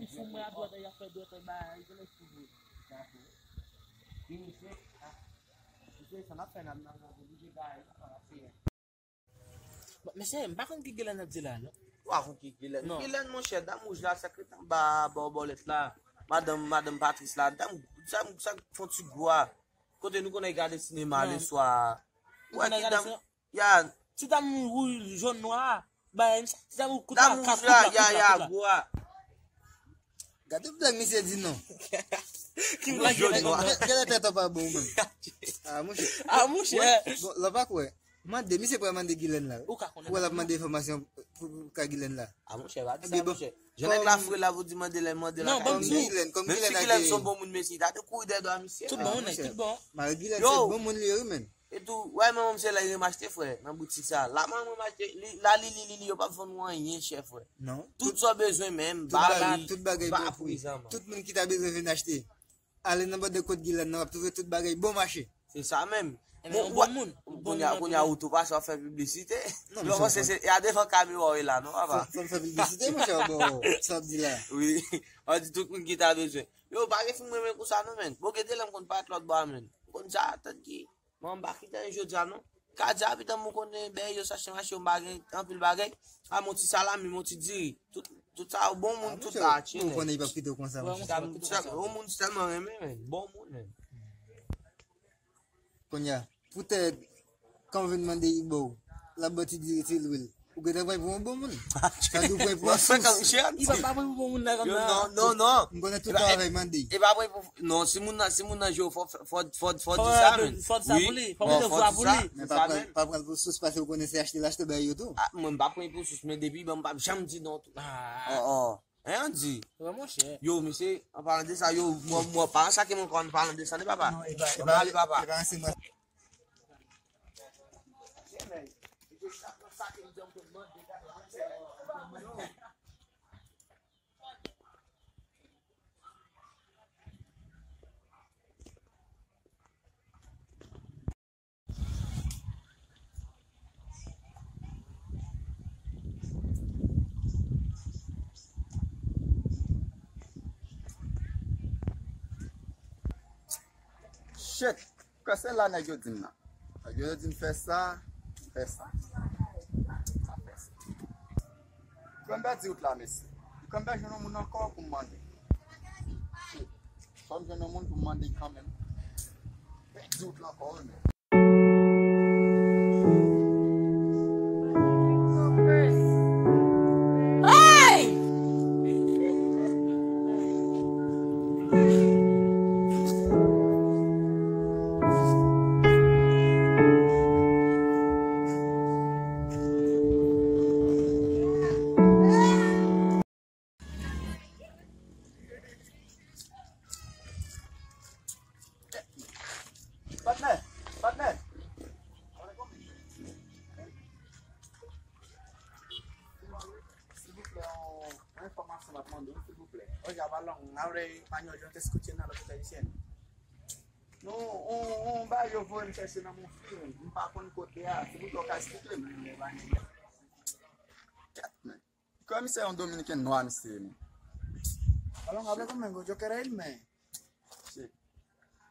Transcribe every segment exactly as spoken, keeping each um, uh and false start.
Li fou mwen, ap dwèt, y ap fè dwèt anba, li genlè fou vre. Dakò. Vin isit, ah. Misye, sa n ap fè, n ap, n ap, n ap oblije bay, n ap fè. Bon, mesye, m pa konn ki Gilène ap di la, non. Ou pa konn ki Gilène? Non. Gilène, monchè, dam wouj la, sa k ret anba bòbòlèt la. Madanm, madanm Patris la, dam, sa, sa fè yon ti gwo a. Kote nou konnen gade sinema leswa. Ou wè ki dam, ya. Ti dam wouj, jòn, nwa a. Bay, ti dam wouj, kout la, dam wouj la, ya, ya, gwo a. Gade blag misye di non. Ki blag jòn, nwa? Gade tèt ou pa bon, menm. Ah, monchè. Ah, monchè. Bon, lè pa kwè. Mande, misye pral mande Gilène la. Ou ka konnen. Pou l ap mande enfòmasyon pou, pou ka Gilène la. Ah, monchè, pa di sa, monchè. Jan nèg la fre la, pou di mande lè, mande la. Non, ban m di w. Gilène, kòm Gilène se yon bon moun, mesye, ta te kouri dèyè dwa misye. Tout bon, nèg, tout bon. Mari Gilène se bon moun li ye, wi, menm. E tou, wè, manman m se la li renmen achte, frè, nan boutik sa. La manman m achte, li, la li, li, li, li, yo p ap vann ou anyen chè, frè. Non. Tout sa w bezwen menm, ba li, tout bagay bon pri. Tout moun ki ta bezwen vin achte. Ale nan bòdè kot Gilène nan, w ap twouve tout bagay bon mache. Se sa menm. Ebyen, yon bon moun. Kounye a, kounye a, ou tou pase w ap fè piblisite. Non, lè w panse se, e a devan kamera w ye la, non, papa? Fò m fè piblisite, monchè, bon, sa w ap di la. Wi, w ap di tout moun ki ta bezwen. Yo, pa gen fi m renmen konsa, non, menn. Bon, gen de lè m konn parèt lòt bò a, menn. M konn sa, tann ki, mwen m pa kite anyen jodi a, non. Kadi a, pitan m konnen, bèy yo, sa chen mache, yo, m pa gen anpil bagay. A, m yon ti salami, m yon ti diri. Tout, tout sa, bon moun, tout la, tchele. Ou konnen li p ap kite w konsa, monchè. Yon moun tèlman renmen, menn. Bon moun, menn. Kounye a, poutèt, kan w vin mande li ba w, l ap ba w ti diri, ti lwil. Ou gentan pran pou yon bon moun. Sa di w pran pou yon sous. Li pa, pa pran pou bon moun nan, non, non, non. M konnen tout travay mande. E pa pran pou, non, si moun nan, si moun nan jwe w, fò, fò, fò, fò di sa, menn. Fò di sa pou li, fò mete vwa pou li. Men pa pran, pa pran pou sous, paske ou konnen se achte l achte bay yo tou. Ah, mwen, m pa pran pou sous, men depi ban m p ap janm di non tou. Oh, oh. Hein, Andy? Wè, monchè. Yo, mesye, an palan de sa, yo, mwen, mwen, pa an sa ke mwen konn palan de sa, ne papa? Non, e pa, e pa, e pa ansi mwen. Shit! Kòman se la nèg yo di m nan? Nèg yo di m fè sa, fè sa. Sa fè sa. Kòman m pèdi wout la, mesye? Kòman m pèdi yon moun ankò pou m mande? Shit. Fò m jwenn yon moun pou m mande kanmenm. Pèdi wout la ankò, wi, men. Patnè, patnè. Silvouplè, yon, yon enfòmasyon m ap mande w, silvouplè. Oja, balon, n a vle panyòl yo te skoute nan lòt ayisyen. Non, on, on bagay yo voye m chèche nan mon fil, m pa konn kote a. Silvouplè, w ka esplike m? Kèt, men. Kòm se yon dominiken nwa, misye ye, men. Balon, abre conmigo, yo quiero irme. Shit.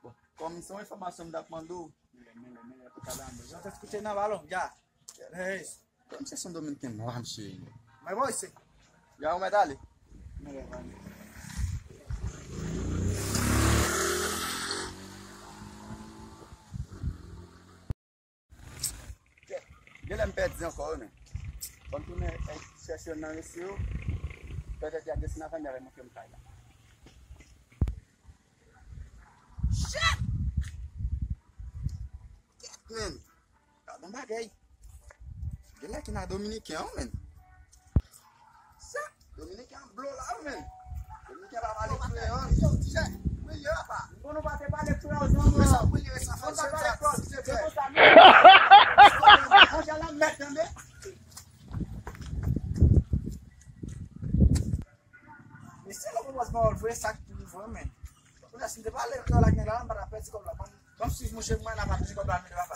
Bon, kòm se yon enfòmasyon m t ap mande w. Mele, mele, mele, pou kaba m. Yo te skoute nan balon, ya. Hey. Kòm se yon dominiken nwa, misye ye, men. Mwen bon isi. Ya, ou mèt ale. Mele, mele. Genlè m pèdi ankò, wi, men. Fò m tounen, eh, chèche youn nan mesye yo. Petèt y ap desann avè m, y ap montre m kay la. Shit! Kèt, men. Gad yon bagay. Genlè ki nan dominiken an, men. Sa? Dominiken an blo la, wi, men. Dominiken pa pale kreyòl. Yo, chè, wi, yo, apa. Bon, nou pa te pale kreyòl, non, men. Sa, wi, yo, sa fè. Nou pa pale kreyòl, se konsa, men. Manje la mèt, tande. Mesye, lè w konprann pawòl vre, sa k pi vre, men. Kounye a, si m te pale kreyòl ak nèg la, m pa t ap pèdi kòb la. Ban m, ban m swiv mouche, mwen, n ap pèdi kòb la, men, papa.